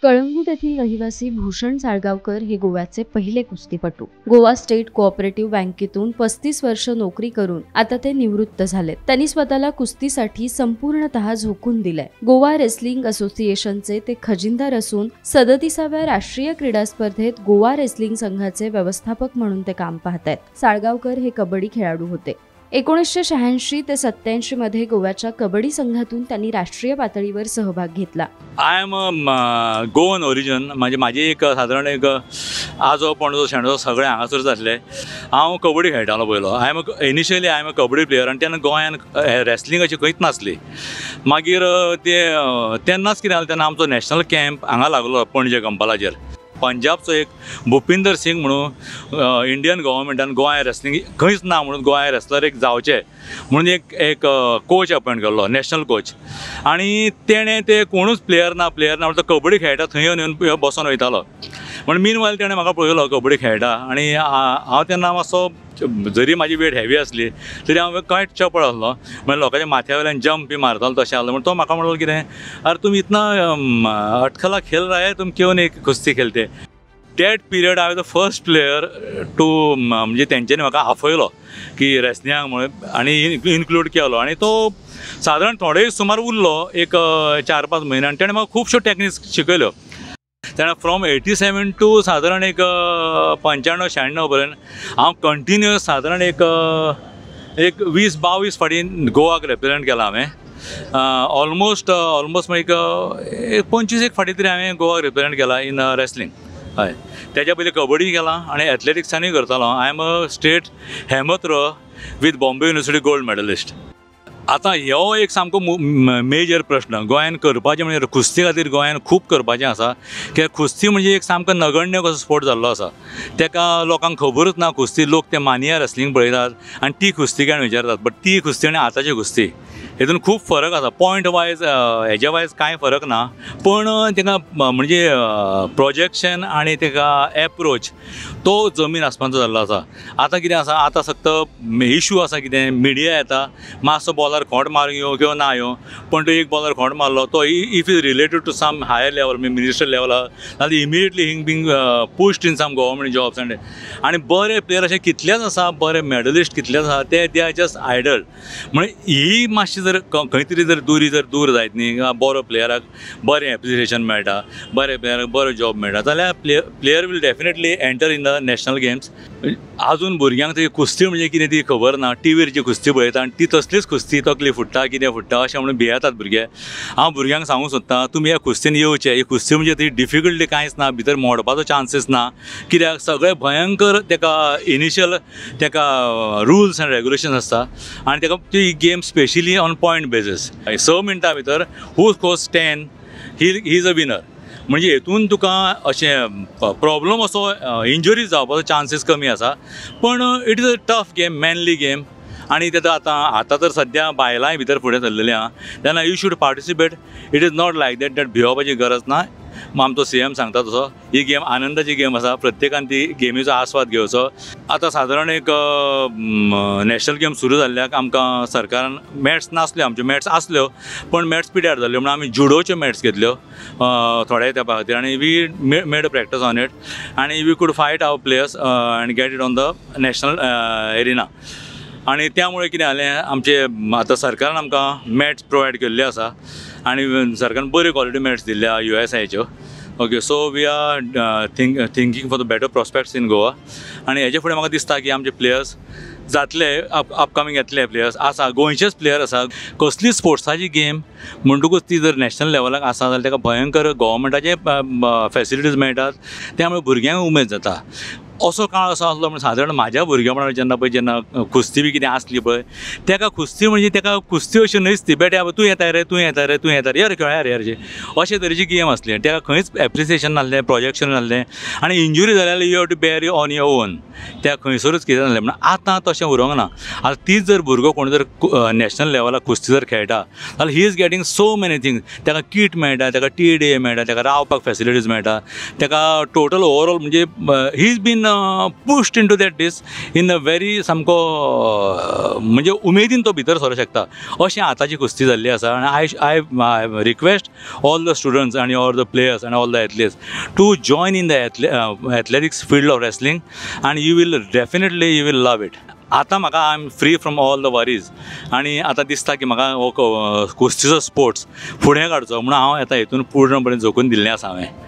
कळंगूट येथील रहिवासी भूषण साळगावकर हे गोव्याचे पहिले कुस्तीपटू. गोवा स्टेट कोऑपरेटिव्ह बँकेतून 35 वर्ष नोकरी करून आता ते निवृत्त झालेत. त्यांनी स्वतःला कुस्तीसाठी संपूर्णतः झोकून दिलंय. गोवा रेसलिंग असोसिएशनचे ते खजिनदार असून 37व्या राष्ट्रीय क्रीडा स्पर्धेत गोवा रेसलिंग संघाचे व्यवस्थापक म्हणून ते काम पाहतायत. साळगावकर हे कबड्डी खेळाडू होते. 1986 ते 87 मध्ये गोव्याच्या कबड्डी संघातून त्यांनी राष्ट्रीय पातळीवर सहभाग घेतला. I am a Goan origin. म्हणजे म्हाजी एक सादारण एक आजो पणजो शेणजो सगळे हांगासरच आसले. हांव कबड्डी खेळटालो पयलो. I am initially I am a kabaddi player. आनी तेन्ना गोंयान रेसलिंग अशी खंयच नासली. मागीर ते तेन्नाच कितें जालें, तेन्ना आमचो नॅशनल कॅम्प हांगा लागलो पणजे कंपालाचेर. पंजाबचो एक भुपिंदर सिंग म्हणून इंडियन गव्हर्मेंटान गोंय रेसलिंग खंयच ना म्हणून गोंय रेसलर एक जावचे म्हणून एक एक कोच अपॉयंट केल्लो, नॅशनल कोच. आनी तेणें ते कोणूच प्लेयर ना म्हणून तो कबड्डी खेळटा थंय येवन येवन बसोन वयतालो. पूण मीन वायल तेणें म्हाका पळयलो कबड्डी खेळटा. आनी हांव तेन्ना मातसो जरी म्हाजी वेट हेवी आसली तरी हांव कांयच चपळ आसलो. म्हणजे लोकांच्या माथ्या वयल्यान जंप बी मारतालो तशें आसलो. म्हण तो म्हाका म्हणलो कितें, अरे तुम इतना अटखला खेल रहा है, तुम क्यों नहीं कुस्ती खेलते. That period I was the first player to म्हणजे तेंच्यांनी म्हाका आफयलो की रेसलिंगाक म्हणून आनी इन्क्लूड केलो. आनी तो सादारण थोडे सुमार उरलो एक 4-5 म्हयने. आनी तेणें म्हाका खुबश्यो टॅक्निक्स शिकयल्यो. तेन्ना फ्रॉम 87 टू सादारण एक 95-96 पर्यंत हांव कंटिन्युअस सादारण एक एक 20-22 फावटी गोवाक रिप्रेजेंट केला हांवें. ऑलमोस्ट ऑलमोस्ट मागीर एक 25 फावटी तरी हांवें गोवाक रिप्रेजेंट केला इन रेसलिंग. हय, तेज्या पयलीं कबड्डी केला आनी एथलेटिक्सानूय करतालो. I am a state hammer throw with Bombay University gold medalist. आतां हो एक सामको मेजर प्रश्न गोंयान करपाचें. म्हणजे कुस्ती खातीर गोंयान खूब करपाचें आसा. कित्याक कुस्ती म्हणजे एक सामको नगण्य कसो स्पोर्ट जाल्लो आसा. तेका लोकांक खबरूच ना कुस्ती. लोक ते मानिया रेसलिंग पळयतात आनी ती कुस्ती काय विचारतात. बट ती कुस्ती आनी आतांची कुस्ती हेतून खूब फरक आसा. पॉयंट वायज हेज्या वायज कांय फरक ना, पूण तेका म्हणजे प्रोजेक्शन आनी तेका एप्रोच तो जमीन आसमानचो जाल्लो आसा. आतां कितें आसा, आतां फक्त इशू आसा कितें, मिडिया येता मातसो बॉलर खोंट मारूंक यो किंवा ना यो, पण तो एक बॉलर खोंट मारलो तो if is related to some higher level minister लेवला नाल्यार immediately he being pushed in some government jobs. And आनी बरे प्लेयर अशे कितलेच आसा, बरे मेडलिस्ट कितलेच आसा, ते they are just idle. म्हणजे ही मातशी जर खंय तरी जर दुरी जर दूर जायत न्ही, बरो प्लेयराक बरें एप्रिसिएशन मेळटा, बरे प्लेयराक बरो जॉब मेळटा, जाल्यार player will definitely enter in the national games. आजून भुरग्यांक ती कुस्ती म्हणजे कितें ती खबर ना. टिवीर जी कुस्ती पळयता आनी ती तसलीच कुस्ती तकली फुट्टा कितें फुट्टा अशें म्हणून भियेतात भुरगे. हांव भुरग्यांक सांगूंक सोदतां, तुमी ह्या कुस्तीन येवचे. ही कुस्ती म्हणजे ती डिफिकल्टी कांयच ना, भितर मोडपाचो चान्सीस ना. कित्याक सगळें भयंकर तेका इनिशियल तेका रुल्स एंड रेगुलेशन्स आसता आनी तेका ती game specially on point basis. 6 मिनटां भितर who scores 10 he is a winner. म्हणजे हेतून तुका अशें प्रॉब्लम असो इंजुरी जावपाचो चान्सीस कमी आसा. पूण it is a tough game, manly game. आनी तेका आतां आतां तर सद्या बायलांय भितर फुडें सरलेलीं आहा. तेन्ना you should participate. It is not like that that भियोवपाची गरज ना. आमचो CM सांगता तसो ही गेम आनंदाची गेम आसा, प्रत्येकान ती गेमीचो आस्वाद घेवचो. आतां सादारण एक नॅशनल गेम सुरू जाल्ल्याक आमकां सरकारान मॅट्स नासल्यो, आमच्यो मॅट्स आसल्यो पण मॅट्स पिड्यार जाल्यो म्हणून आमी जुडोच्यो मॅट्स घेतल्यो थोड्या तेंपा खातीर. आनी we made a practice on it आनी we could fight our players and get it on the national arena. आनी त्यामुळे कितें जालें, आमचे आतां सरकारान आमकां मॅट्स प्रोवायड केल्ले आसा आनी सरकारान बऱ्यो क्वॉलिटी मॅट्स दिल्ल्या USIच्यो. Okay, so we are thinking for the better prospects in Goa. आनी हेजे फुडें म्हाका दिसता की आमचे प्लेयर्स जातले, अपकमींग येतले प्लेयर्स आसा, गोंयचेच प्लेयर आसा. कसली स्पोर्ट्साची गेम म्हणटकूच ती जर नॅशनल लेवलाक आसा जाल्यार ताका भयंकर गव्हर्मेंटाचे फेसिलिटीज मेळटात, त्यामुळे भुरग्यांक उमेद जाता. असो काळ असो आसलो म्हण सादारण म्हाज्या भुरगेपणार जेन्ना पळय जेन्ना कुस्ती बी कितें आसली पळय, तेका कुस्ती म्हणजे तेका कुस्ती अशी न्हयच ती, बेट्या तूं येता रे, तूं येता रे, तूं येता रे, यार खेळया रे यार अशे तरेची गेम आसली. आनी तेका खंयच एप्रिसिएशन नासलें, प्रोजेक्शन नासलें आनी इंजुरी जाल्यार you have to bear on your own. त्या खंयसरूच कितें नासलें. म्हण आतां तशें उरोंक ना. आतां तीच जर भुरगो कोण जर नॅशनल लेवलाक कुस्ती जर खेळटा जाल्यार he is getting so many things. तेका कीट मेळटा, तेका TDA मेळटा, तेका रावपाक फेसिलिटीज मेळटा, तेका टोटल ओवरऑल म्हणजे he is been been pushed into that this in a very सामको म्हणजे उमेदीन तो भितर सरूंक शकता. अशें आतांची कुस्ती जाल्ली आसा. आनी I request all the students आनी ऑल the players आनी all the athletes to join in the athletics field of wrestling आनी you will definitely, you will love it. आतां म्हाका I am free from all the worries आनी आतां दिसता की म्हाका हो कुस्तीचो स्पोर्ट्स फुडें काडचो म्हणून हांव आतां हितून पूर्णपणे झोकून दिल्लें आसा हांवें.